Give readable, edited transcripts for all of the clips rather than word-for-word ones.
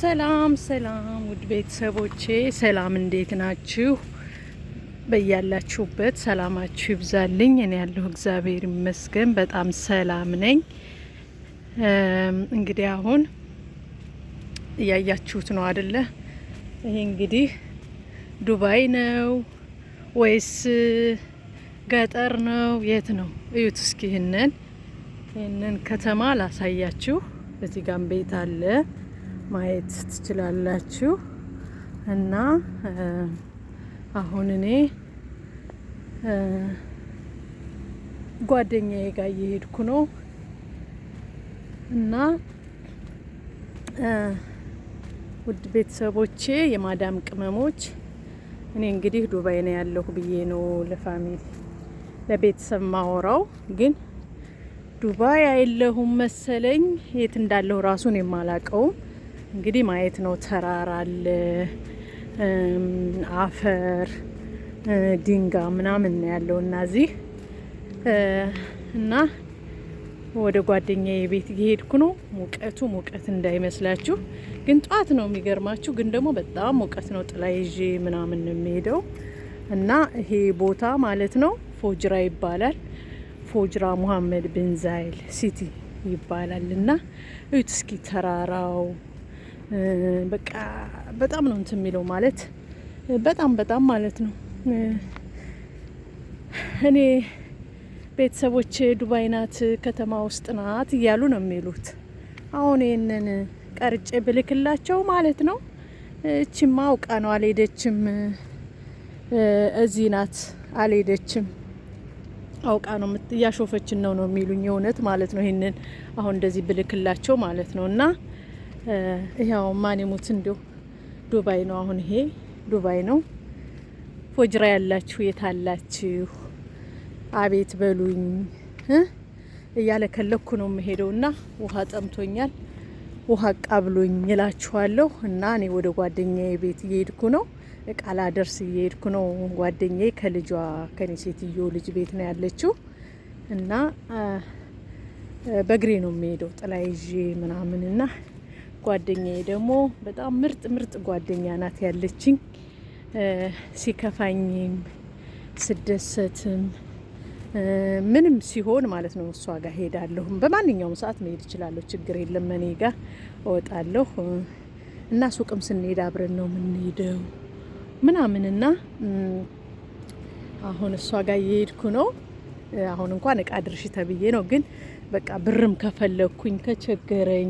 ሰላም ሰላም ውድ ቤተሰቦቼ ሰላም፣ እንዴት ናችሁ? በያላችሁበት ሰላማችሁ ይብዛልኝ። እኔ ያለሁ እግዚአብሔር ይመስገን በጣም ሰላም ነኝ። እንግዲህ አሁን እያያችሁት ነው አደለ? ይሄ እንግዲህ ዱባይ ነው ወይስ ገጠር ነው? የት ነው? እዩት እስኪ ይህንን ከተማ ላሳያችሁ። እዚህ ጋም ቤት አለ ማየት ትችላላችሁ። እና አሁን እኔ ጓደኛዬ ጋር እየሄድኩ ነው እና ውድ ቤተሰቦቼ የማዳም ቅመሞች፣ እኔ እንግዲህ ዱባይ ነው ያለሁ ብዬ ነው ለ family ለቤተሰብ ማወራው፣ ግን ዱባይ አይለሁም መሰለኝ። የት እንዳለሁ ራሱን የማላቀውም እንግዲህ ማየት ነው። ተራራ አለ፣ አፈር ድንጋይ ምናምን ነው ያለው እና እዚህ እና ወደ ጓደኛዬ ቤት እየሄድኩ ነው። ሙቀቱ ሙቀት እንዳይመስላችሁ፣ ግን ጧት ነው የሚገርማችሁ፣ ግን ደግሞ በጣም ሙቀት ነው። ጥላ ይዤ ምናምን ነው የሚሄደው እና ይሄ ቦታ ማለት ነው ፎጅራ ይባላል። ፎጅራ ሙሐመድ ብን ዛይል city ይባላል። እና እዩት እስኪ ተራራው በቃ በጣም ነው እንትን የሚለው ማለት በጣም በጣም ማለት ነው። እኔ ቤተሰቦች ዱባይ ናት ከተማ ውስጥ ናት እያሉ ነው የሚሉት። አሁን ይህንን ቀርጬ ብልክላቸው ማለት ነው እቺማ አውቃ ነው አልሄደችም፣ እዚህ ናት አልሄደችም፣ አውቃ ነው እያሾፈችን ነው ነው የሚሉኝ የእውነት ማለት ነው። ይህንን አሁን እንደዚህ ብልክላቸው ማለት ነው እና ያው ማን ይሙት እንዲሁ ዱባይ ነው። አሁን ይሄ ዱባይ ነው። ፎጅራ ያላችሁ የታላችሁ አቤት በሉኝ እያለ ከለኩ ነው የምሄደው እና ውሃ ጠምቶኛል፣ ውሃ ቃብሉኝ እላችኋለሁ። እና እኔ ወደ ጓደኛዬ ቤት እየሄድኩ ነው። እቃ ላደርስ እየሄድኩ ነው። ጓደኛዬ ከልጇ ከኔ ሴትዮ ልጅ ቤት ነው ያለችው እና በእግሬ ነው የምሄደው ጥላ ይዤ ምናምን እና ጓደኛዬ ደግሞ በጣም ምርጥ ምርጥ ጓደኛ ናት ያለችኝ። ሲከፋኝም ስደሰትም ምንም ሲሆን ማለት ነው እሷ ጋር ሄዳለሁ። በማንኛውም ሰዓት መሄድ እችላለሁ፣ ችግር የለም። እኔ ጋር እወጣለሁ እና ሱቅም ስንሄድ አብረን ነው የምንሄደው ምናምን እና አሁን እሷ ጋር እየሄድኩ ነው። አሁን እንኳን እቃ ድርሽ ተብዬ ነው፣ ግን በቃ ብርም ከፈለግኩኝ ከቸገረኝ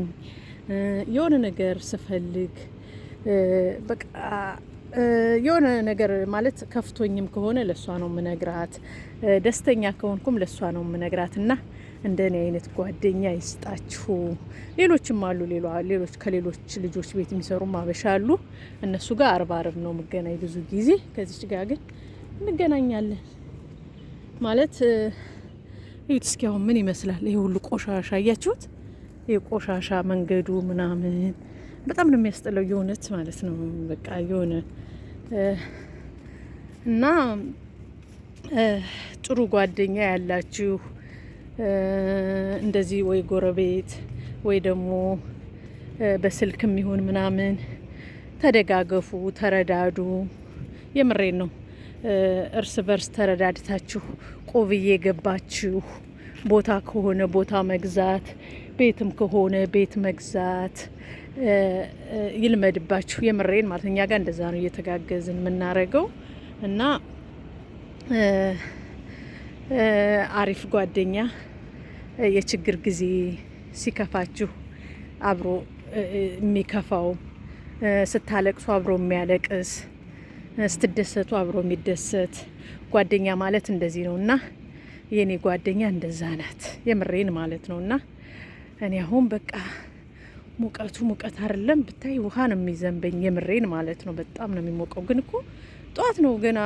የሆነ ነገር ስፈልግ በቃ የሆነ ነገር ማለት ከፍቶኝም ከሆነ ለእሷ ነው ምነግራት፣ ደስተኛ ከሆንኩም ለእሷ ነው ምነግራት። እና እንደኔ አይነት ጓደኛ ይስጣችሁ። ሌሎችም አሉ፣ ሌሎች ከሌሎች ልጆች ቤት የሚሰሩ አበሻ አሉ። እነሱ ጋር አርብ አርብ ነው ምገናኝ ብዙ ጊዜ። ከዚች ጋር ግን እንገናኛለን ማለት እዩት እስኪ አሁን ምን ይመስላል ይሄ ሁሉ ቆሻሻ አያችሁት? የቆሻሻ መንገዱ ምናምን በጣም ነው የሚያስጠላው፣ የእውነት ማለት ነው። በቃ የሆነ እና ጥሩ ጓደኛ ያላችሁ እንደዚህ ወይ ጎረቤት ወይ ደግሞ በስልክም ይሁን ምናምን ተደጋገፉ፣ ተረዳዱ። የምሬን ነው። እርስ በርስ ተረዳድታችሁ ቆብዬ ገባችሁ ቦታ ከሆነ ቦታ መግዛት፣ ቤትም ከሆነ ቤት መግዛት ይልመድባችሁ። የምሬን ማለት እኛ ጋር እንደዛ ነው እየተጋገዝን የምናረገው እና አሪፍ ጓደኛ የችግር ጊዜ ሲከፋችሁ አብሮ የሚከፋው፣ ስታለቅሱ አብሮ የሚያለቅስ፣ ስትደሰቱ አብሮ የሚደሰት ጓደኛ ማለት እንደዚህ ነው እና የኔ ጓደኛ እንደዛ ናት። የምሬን ማለት ነው። እና እኔ አሁን በቃ ሙቀቱ ሙቀት አይደለም ብታይ ውሃ ነው የሚዘንበኝ። የምሬን ማለት ነው። በጣም ነው የሚሞቀው። ግን እኮ ጠዋት ነው ገና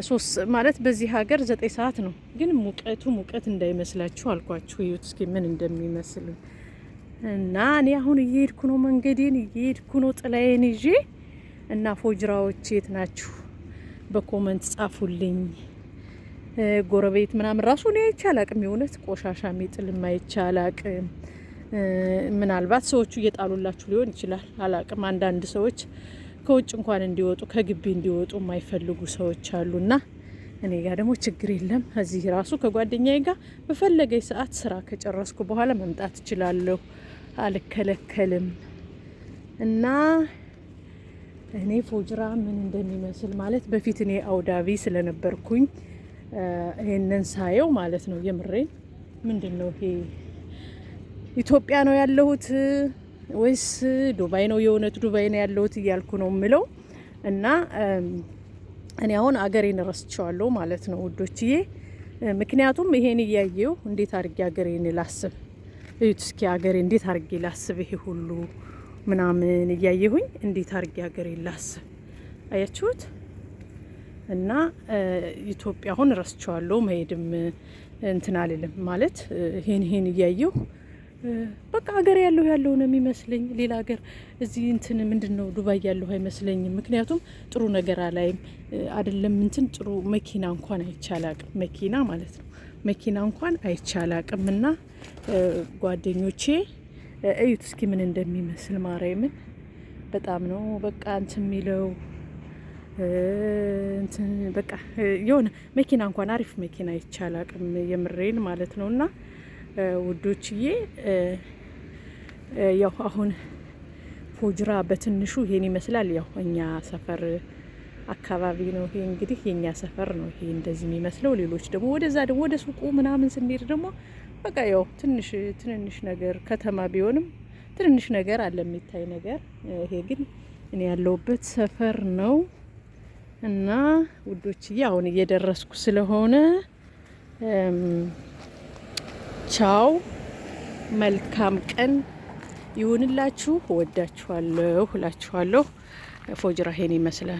3 ማለት በዚህ ሀገር 9 ሰዓት ነው። ግን ሙቀቱ ሙቀት እንዳይመስላችሁ አልኳችሁ። እዩት እስኪ ምን እንደሚመስል እና እኔ አሁን እየሄድኩ ነው፣ መንገዴን እየሄድኩ ነው ጥላዬን ይዤ እና ፎጅራዎች የት ናችሁ? በ comment ጻፉልኝ። ጎረቤት ምናምን ራሱ እኔ አይቼ አላቅም። የእውነት ቆሻሻ የሚጥልም አይቼ አላቅም። ምናልባት ሰዎቹ እየጣሉላችሁ ሊሆን ይችላል፣ አላቅም። አንዳንድ ሰዎች ከውጭ እንኳን እንዲወጡ ከግቢ እንዲወጡ የማይፈልጉ ሰዎች አሉና እኔ ጋር ደግሞ ችግር የለም። እዚህ ራሱ ከጓደኛዬ ጋር በፈለገኝ ሰዓት ስራ ከጨረስኩ በኋላ መምጣት እችላለሁ፣ አልከለከልም። እና እኔ ፎጅራ ምን እንደሚመስል ማለት በፊት እኔ አውዳቢ ስለነበርኩኝ ይሄንን ሳየው ማለት ነው የምሬን ምንድን ነው ይሄ ኢትዮጵያ ነው ያለሁት ወይስ ዱባይ ነው? የእውነት ዱባይ ነው ያለሁት እያልኩ ነው የምለው። እና እኔ አሁን አገሬን ረስቸዋለሁ ማለት ነው ውዶችዬ። ምክንያቱም ይሄን እያየው እንዴት አድርጌ አገሬን ላስብ? እዩት እስኪ አገሬ እንዴት አድርጌ ላስብ? ይሄ ሁሉ ምናምን እያየሁኝ እንዴት አድርጌ አገሬን ላስብ? አያችሁት? እና ኢትዮጵያ አሁን ረስቸዋለሁ፣ መሄድም እንትን አልልም ማለት ይሄን ይሄን እያየሁ በቃ ሀገር ያለሁ ያለው ነው የሚመስለኝ። ሌላ ሀገር እዚህ እንትን ምንድን ነው ዱባይ ያለሁ አይመስለኝም። ምክንያቱም ጥሩ ነገር አላይም አይደለም እንትን ጥሩ መኪና እንኳን አይቻላቅም። መኪና ማለት ነው መኪና እንኳን አይቻላቅም። እና ጓደኞቼ እዩት እስኪ ምን እንደሚመስል ማርያምን፣ በጣም ነው በቃ እንትን የሚለው እንትን በቃ የሆነ መኪና እንኳን አሪፍ መኪና አይቻላቅም የምሬን ማለት ነው። እና ውዶችዬ ያው አሁን ፎጅራ በትንሹ ይሄን ይመስላል። ያው እኛ ሰፈር አካባቢ ነው ይሄ፣ እንግዲህ የኛ ሰፈር ነው ይሄ እንደዚህ የሚመስለው። ሌሎች ደግሞ ወደዛ ደግሞ ወደ ሱቁ ምናምን ስንሄድ ደግሞ በቃ ያው ትንሽ ትንንሽ ነገር ከተማ ቢሆንም ትንንሽ ነገር አለ የሚታይ ነገር። ይሄ ግን እኔ ያለሁበት ሰፈር ነው። እና ውዶችዬ አሁን እየደረስኩ ስለሆነ ቻው፣ መልካም ቀን ይሁንላችሁ። እወዳችኋለሁ እላችኋለሁ። ፎጅራ ይሄን ይመስላል።